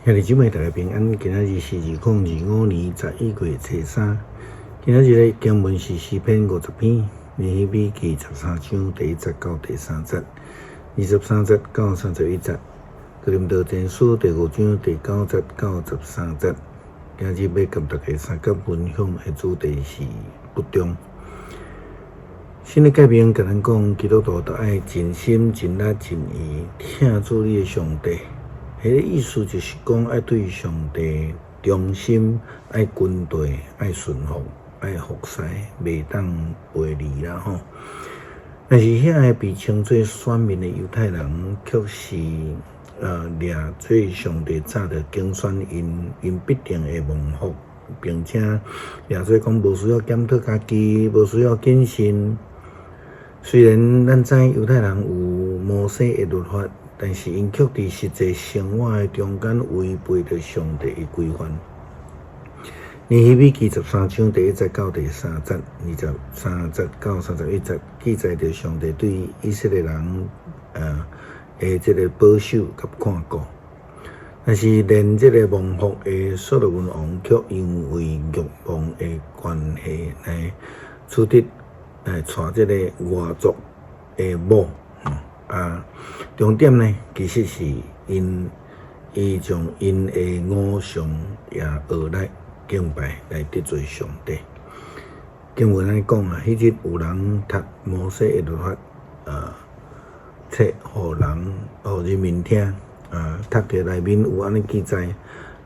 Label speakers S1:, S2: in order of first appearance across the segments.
S1: 兄弟姊妹大家平安，今仔日是2025年11月初三。今仔日的經文是詩篇50篇，尼希米記13章第1節到第3節，23節到31節，哥林多前書第5章第9節到13節。今日欲佮大家相佮分享的主題是不忠。新的誡命共咱講，基督徒著愛盡心、盡力、盡意疼主你的上帝。彼个意思就是講，愛對上帝忠心，愛跟隨，愛順服，愛服侍，袂當背離啦吼。但是遐个被稱做選民的猶太人，卻是掠做上帝早就揀選𪜶，𪜶必定會蒙福，並且掠做講無需要檢討家己，無需要謹慎。雖然咱知猶太人有摩西的律法，但是𪜶卻佇實際生活的中間違背著上帝的規範。尼希米記13章第1節到第3節，23節到31節記載著上帝對以色列人的這个保守佮看顧。但是連這个蒙福的所羅門王，卻因為欲望的關係來娶得來娶這个外族的某。啊，重點呢，其實是𪜶伊將𪜶的偶像耶和來敬拜來得罪上帝。經文按呢講啊，彼日有人讀摩西的律法，冊予人予人民聽，啊，讀冊內面有按呢記載：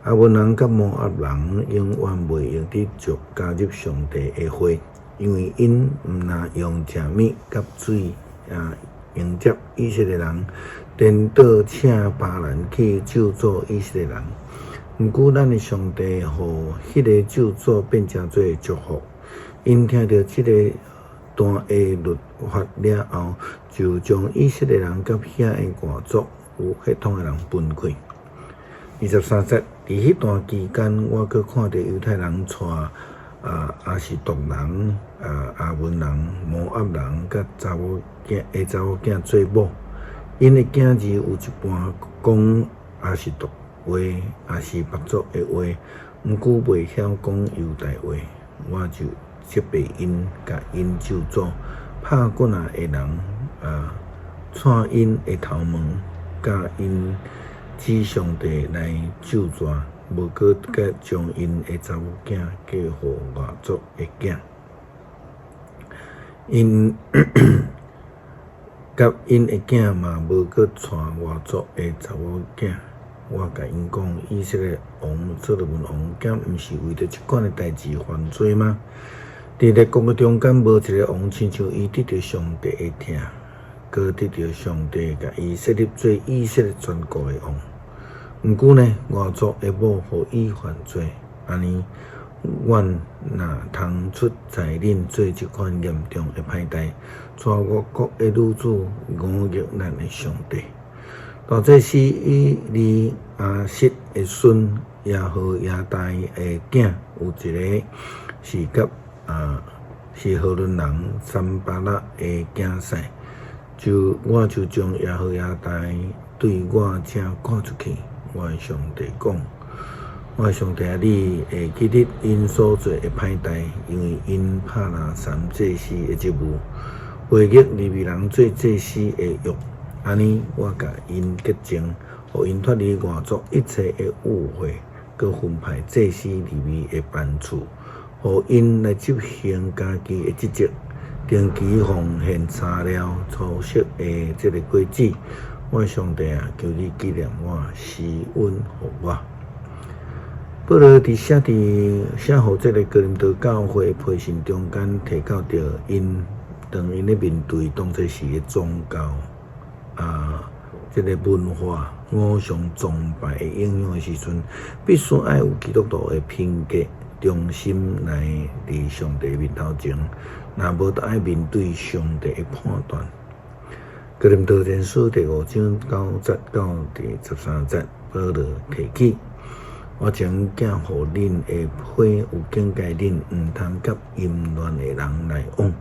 S1: 亞捫人佮摩押人永遠袂用得著加入上帝的會，因為𪜶毋若用食物佮水啊，迎接以色列人，顛倒請巴蘭去咒詛以色列人。毋過，咱的上帝予彼个咒詛變成做祝福。𪜶聽著這个段的律法了後，就將以色列人佮遐个外族有血統的人分開。23節，佇彼段期間，我閣看著猶太人娶亞實突人、亞捫人、摩押人佮查某囝的查某囝做某，𪜶的囝兒有一半講亞實突話，抑是別族的話，毋過袂曉講猶太話，我就責備𪜶，共𪜶咒詛，拍棍仔的人掣𪜶的頭毛，教𪜶指上帝來咒詛。無閣佮將𪜶的查某囝嫁予外族的囝，𪜶佮𪜶的囝嘛無閣娶外族的查某囝。我共𪜶講，以色列王所羅門王，敢毋是為著這款的代誌犯罪嗎？佇列國的中間，無一个王親像伊得著上帝的疼，閣得著上帝共伊設立做以色列全國的王。毋過呢，外族的某予伊犯罪，按呢，阮若通出才恁做這款嚴重的歹代，娶外國的女子忤逆咱的上帝。大祭司以利亞實的孫耶何耶大的囝有一个是佮是何崙人參巴拉的囝婿，就我就將耶何耶大對我遮趕出去。我的上帝講，我的上帝啊，你會記得𪜶所做的歹代，因為𪜶拍拿三祭司的職務，背逆利未人做祭司的約。按呢，我共𪜶潔淨，予𪜶脫離外族一切的污穢，閣分派祭司利未的班次，予𪜶來執行家己的職責，定期奉獻柴料、粗色的這个果子。我上帝啊，求你紀念我，施恩予我。保羅佇寫佇寫予這个哥林多教會批信中間提到著𪜶當𪜶咧面對當陣時的宗教啊，這个文化偶像崇拜的影響的時陣，必須愛有基督徒的品格，忠心來佇上帝面頭前，若無就愛面對上帝的判斷。哥林多前書第5章9節到第13節，保羅提起：我曾寄予恁的批有警戒恁，毋通佮淫亂的人來往。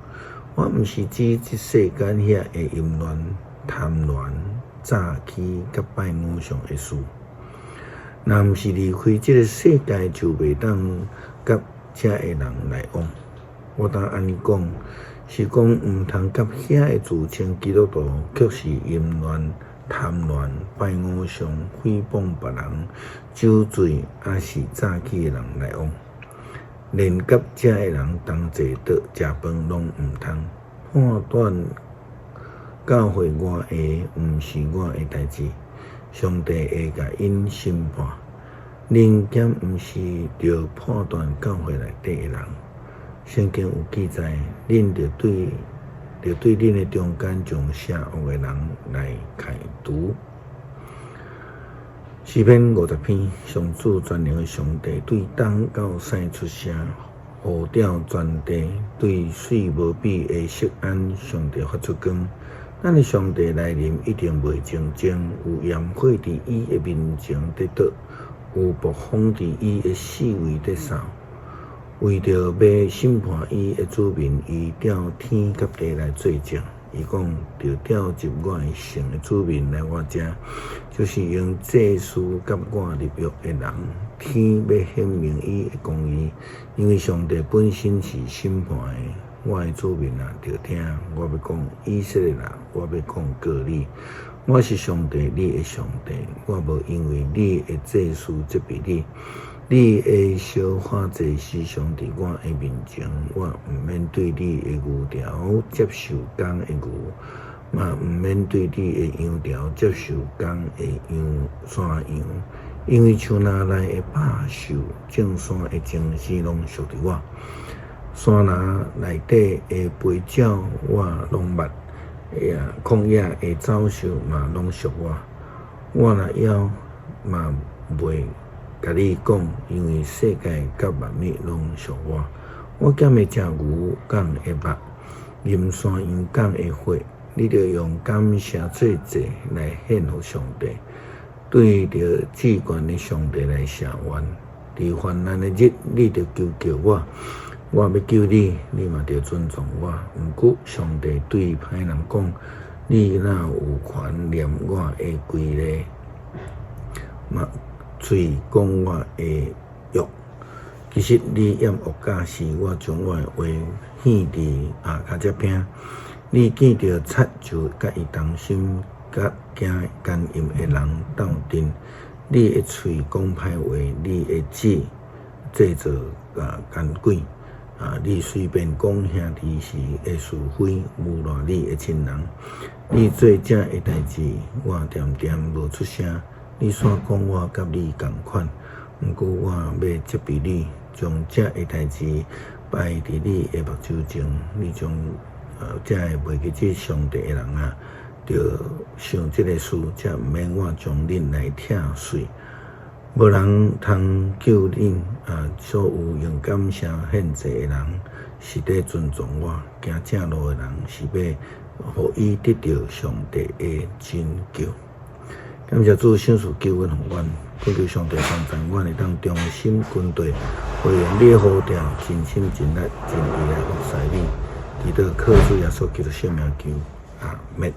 S1: 我毋是指這世間遐的淫亂、貪戀、詐欺佮拜偶像的事。若毋是離開這个世界，就袂當佮遮的人來往。我當按呢講，是講毋通佮遐个自稱基督徒，卻是淫亂、貪戀、拜偶像、誹謗別人、酒醉，抑是詐欺的人來往。連佮遮的人同齊桌食飯攏毋通。判斷教會外的，毋是我的代誌，上帝會共𪜶審判。恁敢毋是著判斷教會內底的人？聖經有記載，恁著對恁的中間將邪惡的人來開除。詩篇50篇，上主全能的上帝對東到西出聲，呼叫全地，對水無比的錫安上帝發出光。咱的上帝來臨一定袂靜靜，有炎火佇伊的面前佇倒，有暴風佇伊的四圍佇掃。為著欲審判伊的子民，伊調天佮地來做證。伊講，著召集我的聖的子民來我遮，就是用祭司佮我立約的人。天欲顯明伊的公義，因為上帝本身是審判的。我的子民啊，著聽我欲講，以色列啊，我欲講告你。我是上帝，你的上帝，我無因為你的祭司責備你。你的燒化祭時常佇我的面前，我毋免對你的牛犢接受公的牛，嘛毋免對你的羊犢接受公的羊山羊，因為樹林內的百獸、眾山的精牲攏屬佇我。山林內底的飛鳥我攏捌，曠野的走獸嘛攏屬我。我若枵嘛袂共你講，因為世界佮萬物攏屬我。我敢會食牛犅的肉，飲山羊犅的血？你著用感謝做祭來獻予上帝，對著至懸的上帝來謝願。佇患難的日，你著求叫我，我欲救你，你嘛著尊崇我。毋過上帝對歹人講：你哪有權念我的規例，嘛喙講我的約？其實你厭惡教示，我將我的話獻佇跤跡邊。你見著賊就佮伊同心，佮行姦淫的人鬥陣。你的喙講歹話，你的舌製造奸詭。你隨便講兄弟時的是非，侮辱你的親人。你做這个代誌，我恬恬無出聲。你煞講我佮你仝款，毋過我欲責備你，將這个代誌擺佇你的目睭前。你將這个袂記這上帝的人啊，著想這个事，才毋免我將恁來拆碎。無人通救恁啊！所有用感謝獻祭的人，是佇尊崇我；行正路的人，是欲予伊得著上帝的拯救。感謝主賞賜救恩予阮，懇求上帝幫助阮會當忠心跟綴，回應你的呼召，盡心盡力盡意來服侍你。祈禱靠主耶穌基督聖名求，阿們。